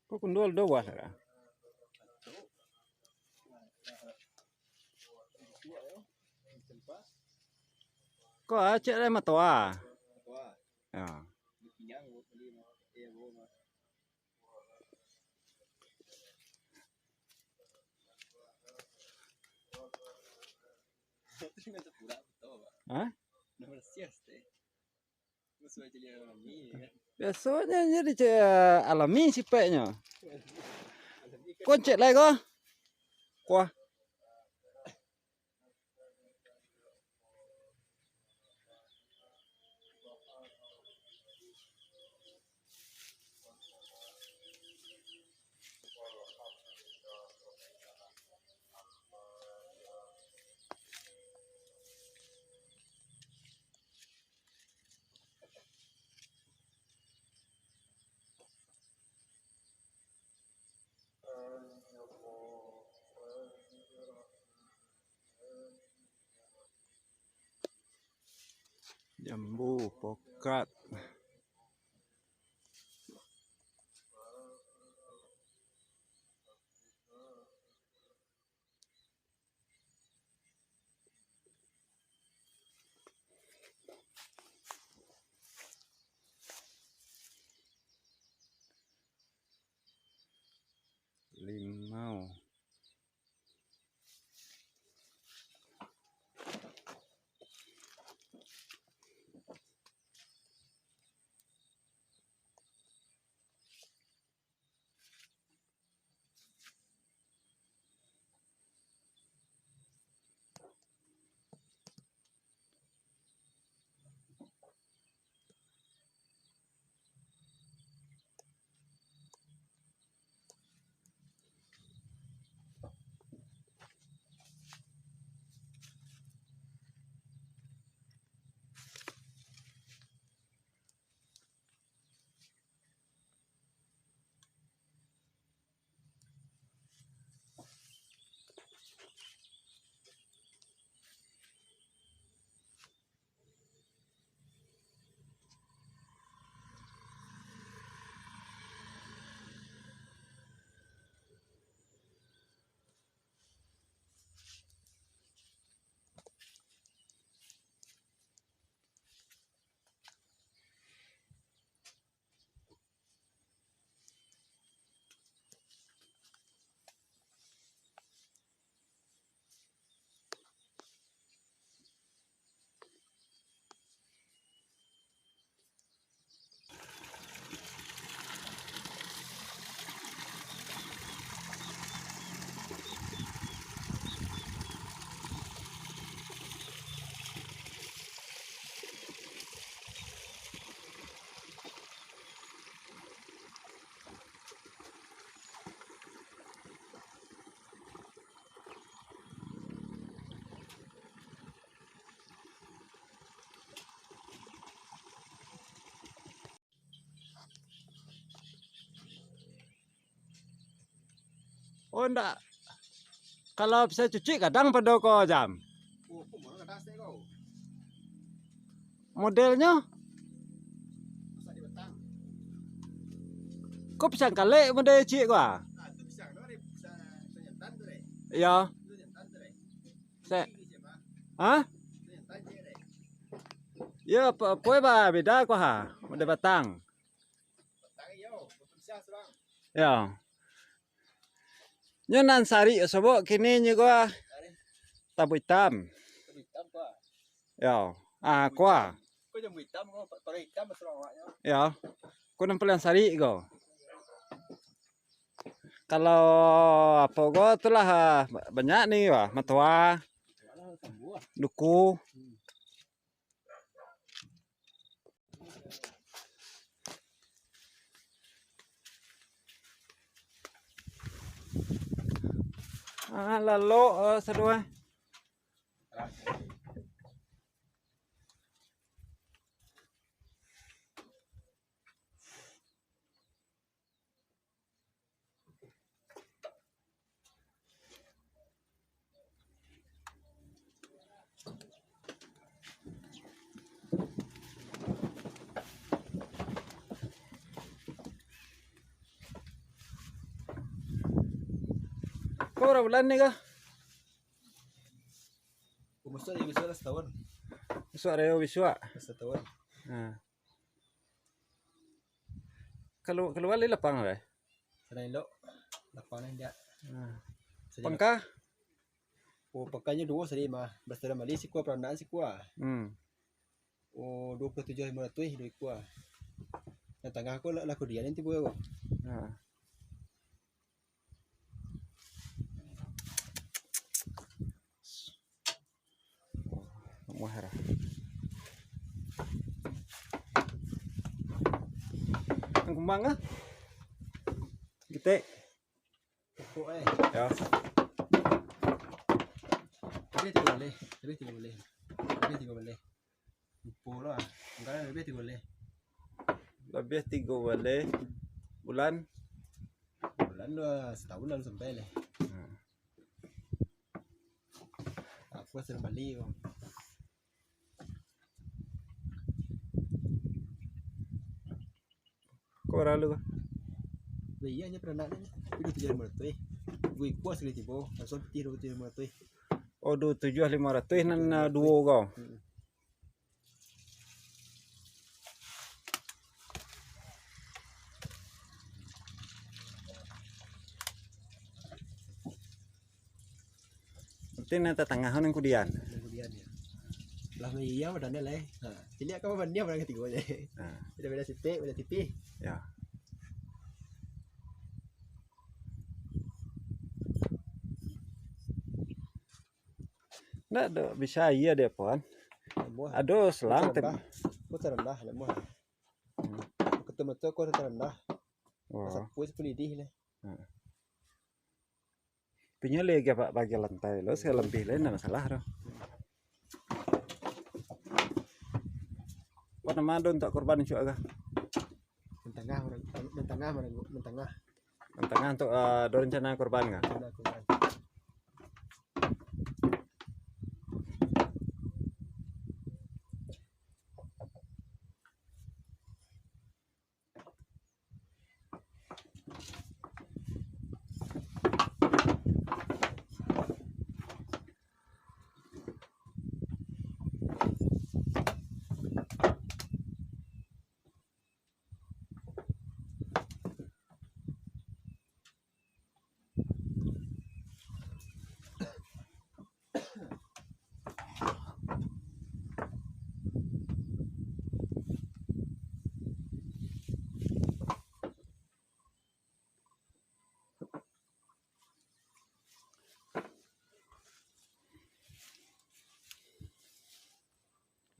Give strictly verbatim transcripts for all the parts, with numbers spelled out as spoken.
Ko kundual do buah lah. Ko acek lai matoa. Ya. Hah? Biasonyo jadi cek alami sipeknyo. Ko cek lai ko. Kuah. Jambu, pokat. Limau. Oh, ndak. Kalau pisang cucik gadang pado ko, Jam? Oh, ko mah gadang stek ko. Modelnyo? Masak di batang. Ko pisang kalek model ciek ko, ah? Ah, tu pisang tu, ada pisang, pisang jantan tu, deh. Iyo. Tu jantan tu, deh. Sek. Hah? Iyo, apo, apo ba beda ko ha? Model batang. Yo. Nyo nan sarik sobok kini nyo ko ha. Tabu itam. Yo. Ah, ko ha. Yo. Ko nan paliang sarik ko. Kalau apo ko tu lah, ah, banyak ni, wah, matoa, duku. Ah, lalok, eh, sadonyo. Bara bulan ni kah? Masuak ari bisuak lah, satahun. Masuak ari bisuak. Satahun. Ha. Kalu-, kalua lai lapang lai. Sadang elok. Lapang ni dia. Ha. Sadang Pangka? Oh, pangkanyo duo sadang mah. Basaran bali sikua, paranakan sikua. Hmm. Oh, duo puluah tujuah limo ratuih duo ikua. Nan tangah ko lah, lah kudian tibo ko. Ha. Wah, lah. Nan kumbang kah? Gitek. Pokok, eh. Ya. Labiah tigo baleh, labiah tigo baleh. Labiah tigo baleh. Lupo lah. Anggaran labiah tigo baleh. Labiah tigo baleh. Bulan? Bulan lah, satahun lah sampai lah. Hmm. Aku sadang bali, Bang. Ko bara lu ko? Lah, iyo, nyo paranak ni. Duo tujuah limo ratuih. Duo ikua sakali tibo, langsuang pitih duo tujuah limo ratuih. Oh, duo tujuah limo ratuih nan, ah, duo ko. Hmm. Berarti nan tatangah nan kudian. Nan kudian, ya. Lah, iyo, badan dia lah, eh. Ha, ciliak ka badan dia, badan katigo je. Ha. Beda-beda sitik, beda tipih. Ya. Ndak do, bisa aia dia, Puan. Lamuah. Ado selang. Ko tarandah, ko tarandah, lamuah. Hmm. Katutuik mato ko tarandah. Oh. Sapuih sapuluah lidih lah. Hmm. Pinyo lagi apa bagian lantai lo, salabih lain ndak masalah doh. Apa nama ado untuak korban isuak ko? Nan tangah, nan tangah, nan tangah. Nan tangah untuak, eh, ado rencana korban ko? Rencana korban.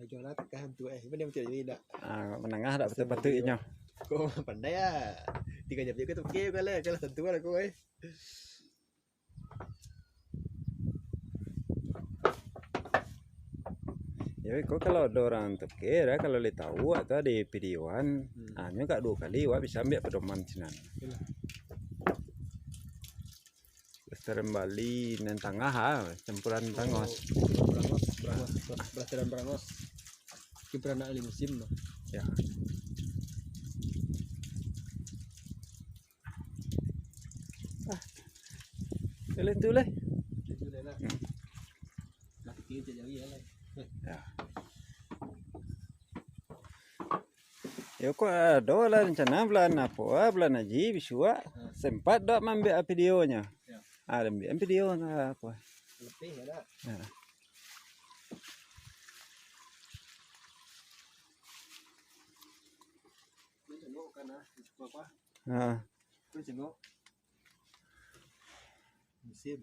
Ajo lah takah hantu, eh. Mana betul jadi dak? Ah, manangah dak patut-patut inyo. Ko pandai ah. Tigo jam je ka toke ko lah, kalah tantu lah ko, eh. Yo, ko kalau ado urang toke, dah kalau lai tahu, awak tu ado videoan, hmm, ah, nyo agak duo kali, awak bisa ambiak padoman sinan. Iyolah. Lestarian Bali nan tangah, ah, campuran Brangos. Brangos, Brangos, Brangos, Brangos. Campuran anak limo musim, mah. Ya. Ah. Jalan tu lah. Itu dah lah. Hmm. Nak fikir je jauh ya lah. Ya. Yo, ko ado lah rencana bulan apo, ah, bulan Haji bisuak. Hmm. Sempat dak maambiak videonyo? Ya. Ah, ambiak video lah apo. Lebih ya dak? Ya. Ini tengok kan, ah, di sebelah apa? Ha. Terus tengok. Musim.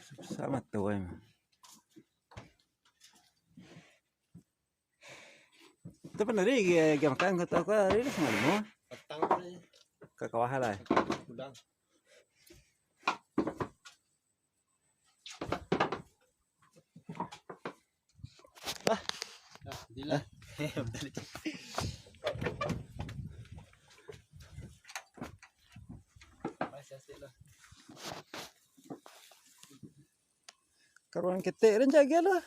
Susah mato ai. Tu pandiri gi, gi makan ka tu, hari ni sangat limo. Patang tu ni. Ka kawah lah. Gudang. Ah. Ah, gila. Ah. Masih asik lah. Karuan ketek den jaga lah.